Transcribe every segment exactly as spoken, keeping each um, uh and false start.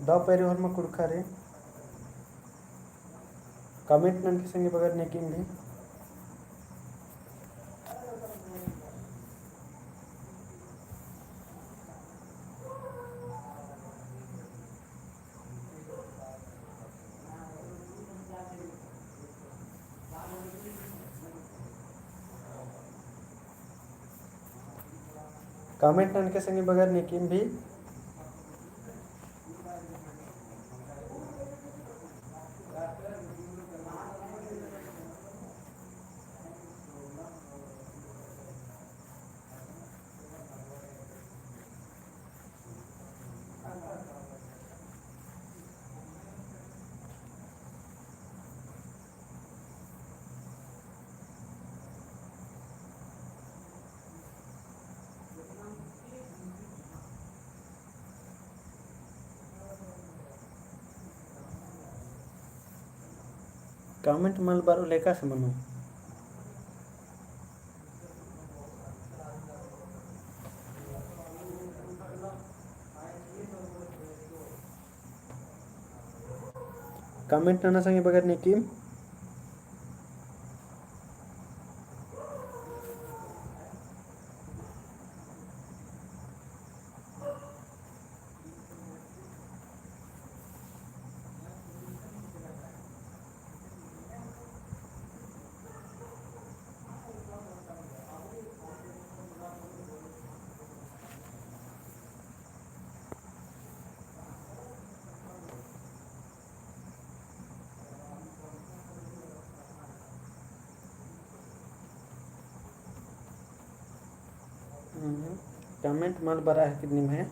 दव पैरी होरमा कुँड़ुख़ रे। Comment ननके संगी बगर नेकिम भी। Comment ननके संगी बगर नेकिम भी। Comment मल बरओ लेका से मनो। Comment नना संगी बगर नेकिम। हम्म, comment मल बरआ है कितनी में।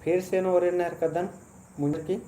फिर से नू ओरे नहर कदन मुंजकी।